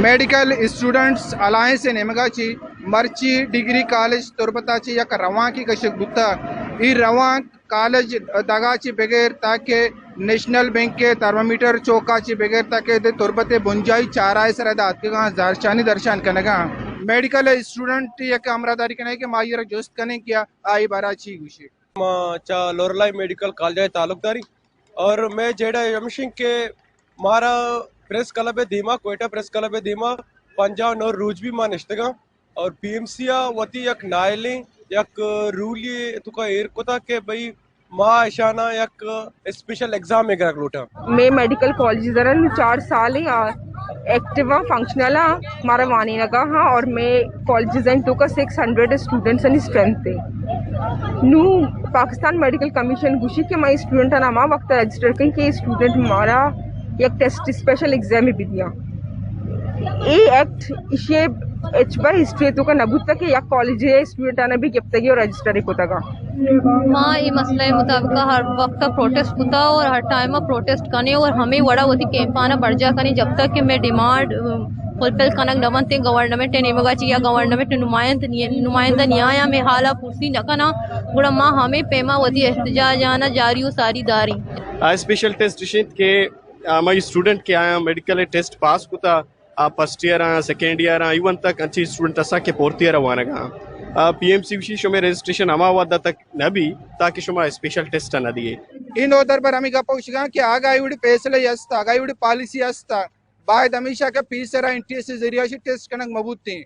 Medical students alliance ءِ نیمگا چی مرچی ڈگری کالج تربتا چی یک روانکی کشگ بوتا۔ ای روانک کالج دگا چی بغیر تاکہ نیشنل بینک ءِ تھرمومیٹر چوکا چی بغیر تاکہ دے تربت ءِ بنجاہی چارہ ءِ سرا دا اتکگاں، زہرشانی درشان کنگاں۔ میڈیکل اسٹوڈنٹ یک ہمراہ داری کنگے کہ ما ایرا جست کنیں کہ آئی بارا چی گوشی۔ ما چا لوریلائی میڈیکل کالج ءِ تعلق داری اور میں جیڑا ہمشیں کہ مارا پریس کلب ءِ دیما، کوئٹہ پریس کلب ءِ دیما پنجاہ نور روچ بھی ما نشتگاں اور پی ایم سی ءَ وتی یک نائلیں یک رولی توکا ایر کتا کہ بھئی ما اشانا یک اسپیشل ایگزام ءِ گرگ لوٹاں۔ میں میڈیکل کالجز ءَ نوں چار سال ہیں، آ، ایکٹیو ہاں، فنکشنل ہاں، مارا وانینگا ہاں اور میں کالجز ءِ توکا سکس ہنڈریڈ اسٹوڈنٹس انی اسٹرینتھ ہے۔ نوں پاکستان میڈیکل کمیشن گوشی کہ ما اسٹوڈنٹ ءَ ہما وقت رجسٹر کن کہ اسٹوڈنٹ مارا یک ٹیسٹ اسپیشل ایگزام بھی دیا۔ اے ایکٹ ایشی ءَ ہچبر ہسٹری ءِ توکا نہ بوتا کہ یک کالج ءِ اسٹوڈنٹ آنا بھی گپتگی اور رجسٹر کتگا۔ ما اے مسئلہ ءِ مطابق ہر وقت پروٹیسٹ کتا اور ہر ٹائم پروٹیسٹ کنے اور ہمیں وڑا وتی کیمپانا برجا کنے جب تک کہ میں ڈیمانڈ، ام، فلفل کنگ نہ بنتے گورنمنٹ ءِ نیمگا چی یا گورنمنٹ نمائند نی-، نمائندہ نیایا میں حالا پرسی نہ کنا، گڑا ما ہمیں پیما وتی احتجاج آنا جاری و ساری داریں۔ آ اسپیشل ٹیسٹ اشنت کہ ہمائی اسٹوڈنٹ کہ آیاں میڈیکل ٹیسٹ پاس کتا، آ فرسٹ ایئر آں، سیکنڈ ایئر آں، ایون تک انچیں اسٹوڈنٹ اساں کہ فورتھ ایئر ءَ وانگ ءَ آں۔ آ، پی ایم سی گوشی شمئے رجسٹریشن ہما وھد ءَ تک نہ بی تاکہ شما اسپیشل ٹیسٹ ءَ نہ دیئے۔ اے نودربر ہمے گپ ءَ گوشگاں کہ اگاں اے وڑیں فیصلہ است، اگاں اے وڑیں پالیسی است، باید ہمیشہ کہ پیسر ءَ این ٹی ایس ءِ ذریعہ اشی ٹیسٹ کنگ مہ بوتیں۔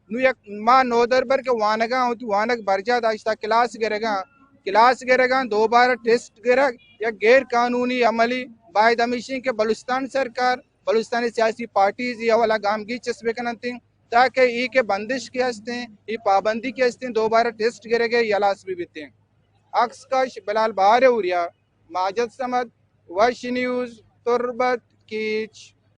نوں یک ما نودربر کہ وانگ ءَ آں، وتی وانگ برجاہ داشتہ، کلاس گرگ ءَ آں، کلاس گرگ ءَ آں، دوبارہ ٹیسٹ گرگ یک غیر قانونی عملی۔ باید ہمیشیں کہ بلوچستان سرکار، بلوچستان ءِ سیاسی پارٹیز اے حوالہ ءَ گامگیج چست بہ کن انت تاکہ اے کہ بندش کہ ہستیں، اے پابندی کہ ہستیں، دوبارہ ٹیسٹ گرگ ءَ ہلاس بہ بیتیں۔ عکس کش بلال بہار ءِ اوریا، ماجد صمد، وش نیوز، تربت، کیچ۔